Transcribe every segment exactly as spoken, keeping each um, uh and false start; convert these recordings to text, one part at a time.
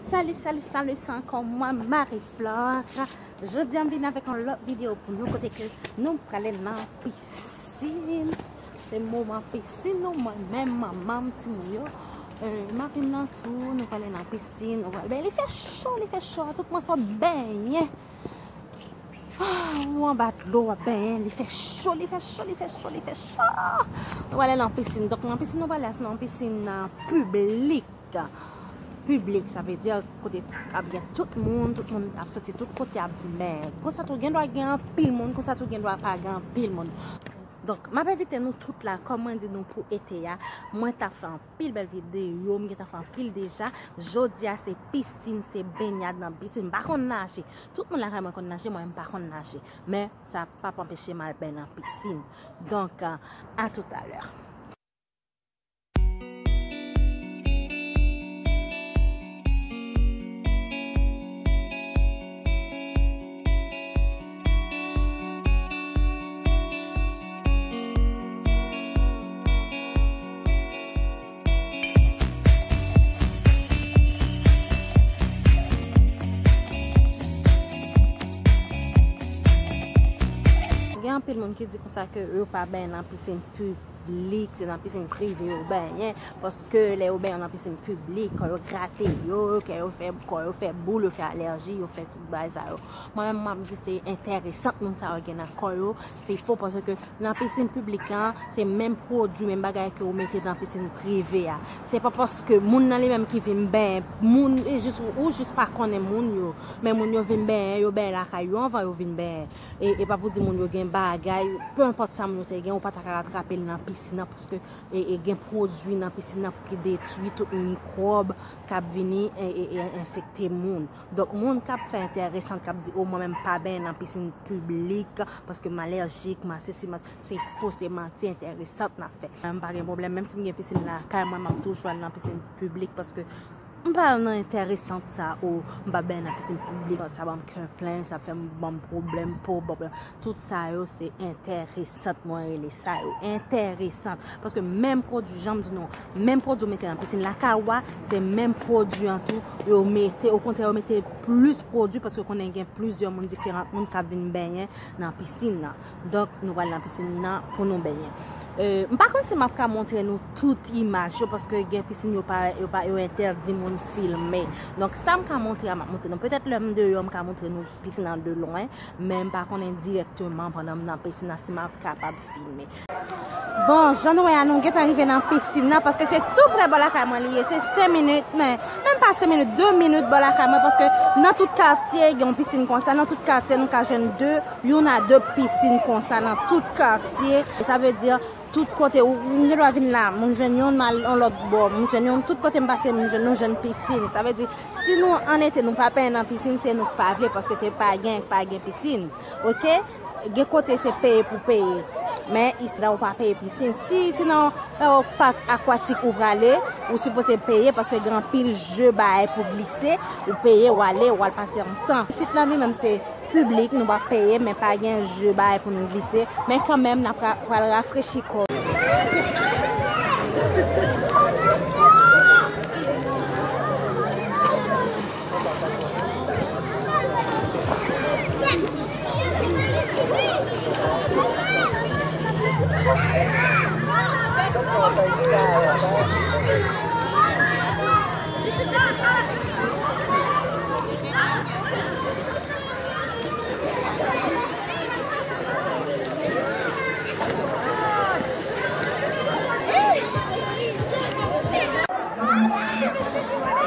Salut, salut, salut, c'est encore moi, Marie-Flore. Jodi a m vin avèk yon lòt videyo pou nou, kote ke nou prale nan pisin. Se moman pisin nou, mwen menm, manman m, timoun yo. Euh, mapim nan tou, nou prale nan pisin, nou prale benyen. Li fè cho, li fè cho, tout moun sot benyen. Ah, ou anba dlo, w ap benyen, li fè cho, li fè cho, li fè cho, li fè cho. Nou prale nan pisin. Donk, nan pisin nou prale a, se nan pisin, euh, piblik. Piblik, sa vle di kote ap gen tout moun, tout moun ap soti tout kote ap vin benyen. Konsa tou gen dwa gen anpil moun, konsa tou gen dwa pa gen anpil moun. Donk, m ap envite nou tout la, kòm mwen di nou pou ete a, mwen t ap fè anpil bèl videyo, m gentan fè anpil deja. Jodi a, se pisin, se benyad nan pisin. M pa konn naje. Tout moun lakay mwen konn naje, mwen menm m pa konn naje. Men, sa p ap anpeche m al benyen nan pisin. Donk, euh, à tout à l'heure. Gen anpil moun ki di konsa ke yo pa benyen nan pisin piblik, se nan pisin prive yo benyen, paske lè yo benyen nan pisin piblik, kò yo grate yo, kè yo fè, kò yo fè boul, yo fè alèji, yo fè tout bagay sa yo. Mwen menm, m ap di se enteresant moun sa yo gen nan kò yo, se fo, paske nan pisin piblik lan, se menm pwodui, menm bagay ke ou mete nan pisin prive a. Se pa paske moun nan li menm ki vin benyen, moun, e jis, ou jis pa konnen moun yo, men moun yo vin benyen, yo benyen lakay yo anvan yo vin benyen. E, e pa pou di moun yo gen bagay, pe enpòt sa moun yo te gen, ou pa ta ka atrape l nan pisin nan, paske, e, e gen pwodui nan pisin nan pou ki detwi tout mikwòb k ap vini, e, e, e enfekte moun. Donk, moun k ap fè enteresant, k ap di, "O, mwen menm pa benyen nan pisin piblik, paske m alèjik, m a sesi, m a," se fo, se manti, enteresant n ap fè. Mwen pa gen pwoblèm, menm si m gen pisin lakay mwen, m ap toujou al nan pisin piblik, paske m pa nan enteresant sa, "O, m pa benyen nan pisin piblik, sa ban m kè plen, sa fè m ban m pwoblèm po, pwoblèm." Tout sa yo, se enteresant, mwen rele sa yo enteresant. Paske menm pwodui, jan m di nou, menm pwodui ou mete nan pisin lakay ou a, se menm pwodui an tou yo mete. Okontrè, yo mete plis pwodui paske konnen gen plizyè moun, diferan moun k ap vin benyen nan pisin nan. Donk, nou pral nan pisin nan pou nou benyen. Euh, m pa konn si m ap ka montre nou tout imaj yo, paske gen pisin yo pa, yo pa, yo entèdi moun filme. Donk, sa m ka montre a, m ap montre nou. Petèt lè m deyò, m ka montre nou pisin nan de lwen, men m pa konnen dirèkteman pandan m nan pisin nan si m ap kapab filme. Bon, jan nou wè a, nou gentan rive nan pisin nan, paske se tou prè bò lakay mwen li ye, se senk minit, men menm pa senk minit, de minit bò lakay mwen, paske nan tout katye gen yon pisin konsa, nan tout katye nou ka jwenn de, youn a de pisin konsa nan tout katye. Sa vle di, tout kote, ou, ou gen dwa vin la, moun jwenn youn, m al yon lòt bò, moun jwenn youn, tout kote m pase, moun jwenn, nou jwenn pisin. Sa vle di, si nou an ete, nou pa benyen nan pisin, se nou k pa vle, paske se pa gen, pa gen pisin. Oke? Gen kote se peye pou peye. Men isi la, ou pa peye pisin. Si, si nan, euh, pak akwatik ou prale, ou sipoze peye, paske gen anpil je bagay pou glise, ou peye, ou ale, ou al pase yon tan. Sit nan li menm se piblik, nou pa peye, men pa gen je bagay pou nou glise. Men kanmenm, n ap ra-, pral rafrechi kò.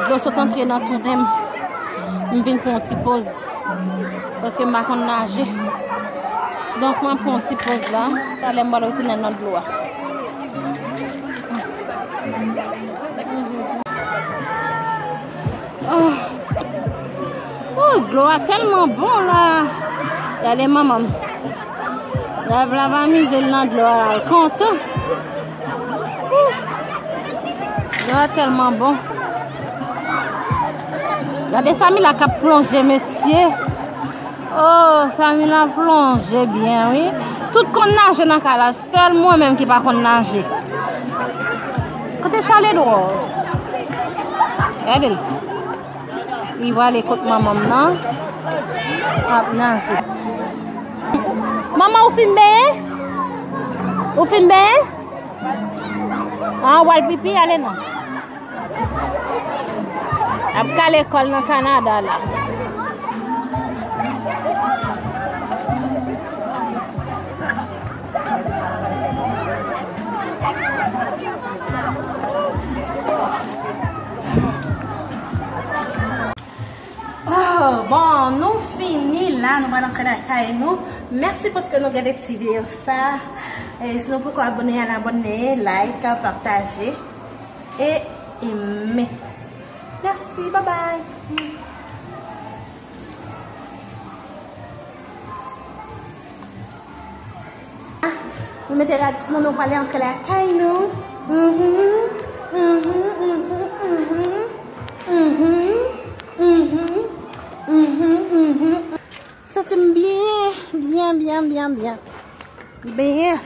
Dlo sot antre nan tounen m. M vin pran yon ti poz. Paske m pa konn naje. Donk, mwen pran yon ti poz la. Talè m pral retounen nan dlo a. Oh. Oh, dlo a tèlman bon la. Gade manman m. Lèv la va amize l nan dlo a, l kontan. Ouh. Dlo a tèlman bon. Gade Samila k ap plonje, mesye. Oh, Samila plonje byen, wi. Tout konn naje nan kay la, sèl mwen menm ki pa konn naje. Kote Charles Edouard? Gade l. Li prale kot manman m nan. Ap naje. Manman, ou fin benyen? Ou fin benyen? Ah, w al pipi? Ale non. Ap kale kò l nan Kanada la. Oh, bon, nou fini la, nou pral antre lakay nou. Mèsi paske nou gade ti videyo sa. E si nou poko abòne, al abòne, like, pataje e eme. Mèsi, babay. Nou mete rad sou nou, nou prale antre lakay nou. Mhm, mhm, mhm, mhm. Mhm, mhm, mhm, mhm. Santi m byen, byen, byen, byen, byen. Byen.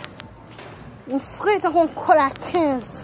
M fre tankou yon kòl a kenz.